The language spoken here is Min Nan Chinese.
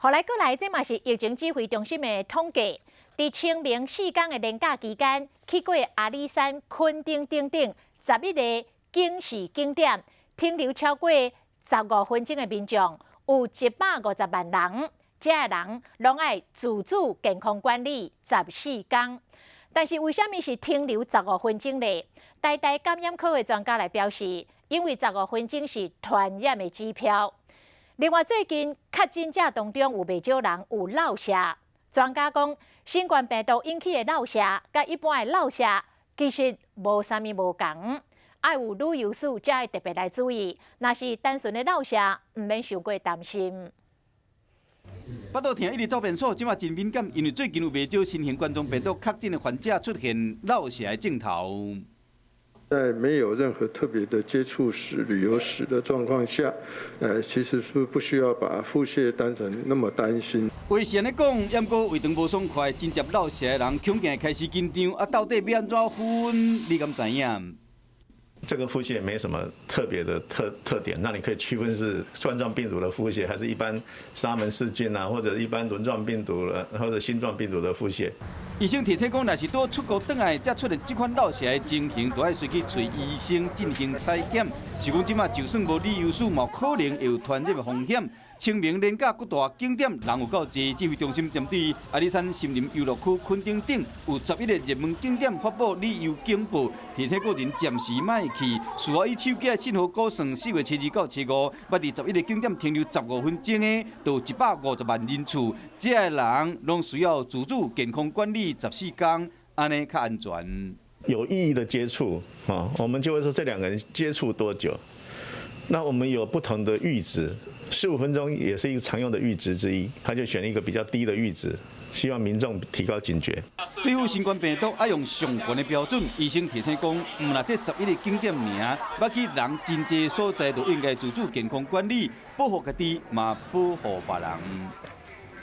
予來過來，這嘛是疫情指揮中心的統計。佇清明四工的連假期間，去過阿里山、墾丁等等11個警示景點，停留超過15分鐘的民眾有150萬人。這个人攏愛自主健康管理14工。但是為啥物是停留十五分鐘呢？台大感染科的專家來表示，因為十五分鐘是傳染的指標。另外，最近確診者當中有袂少人有落瀉，專家講，新冠病毒引起的落瀉，佮一般的落瀉其實無啥物無仝，愛有旅遊史才會特別來注意。若是單純的落瀉，毋免傷過擔心。腹肚疼一直走便所，這馬真敏感，因為最近有袂少新型冠狀病毒確診的患者出現落瀉的症頭。在沒有任何特別的接觸史、旅遊史的狀況下，其實是不需要把腹瀉當成那麼擔心。話是按呢講，毋過胃腸無爽快、真濟落瀉的人，恐驚開始緊張。啊，到底欲按怎分？你敢知影？這個腹瀉沒什麼特別的特點，讓你可以區分是冠狀病毒的腹瀉，還是一般沙門氏菌啊，或者一般輪狀病毒的，或者星狀病毒的腹瀉。醫生提醒講，若是拄出國轉來，才出現這款落瀉的情形，就愛隨去揣醫生進行採檢。是講這馬就算無旅遊史，嘛可能會有傳染的風險。清明連假各大景點人有夠濟，指揮中心針對阿里山森林遊樂區墾丁頂有11個熱門景點發布旅遊警報，提醒個人暫時莫去。事後以手機的信號估算，4月初二到初五，欲佇十一個景點停留十五分鐘的，就150萬人次。這个人攏需要自主健康管理14工，按呢較安全。有意義的接觸啊，我們就會說這兩個人接觸多久？那我們有不同的閾值，15分鐘也是一個常用的閾值之一，他就選一個比較低的閾值，希望民眾提高警覺。對付新冠病毒，愛用上懸的標準。醫生提醒講，毋但這十一個景點爾，欲去人真濟所在，就應該自主健康管理，保護家己，嘛保護別人。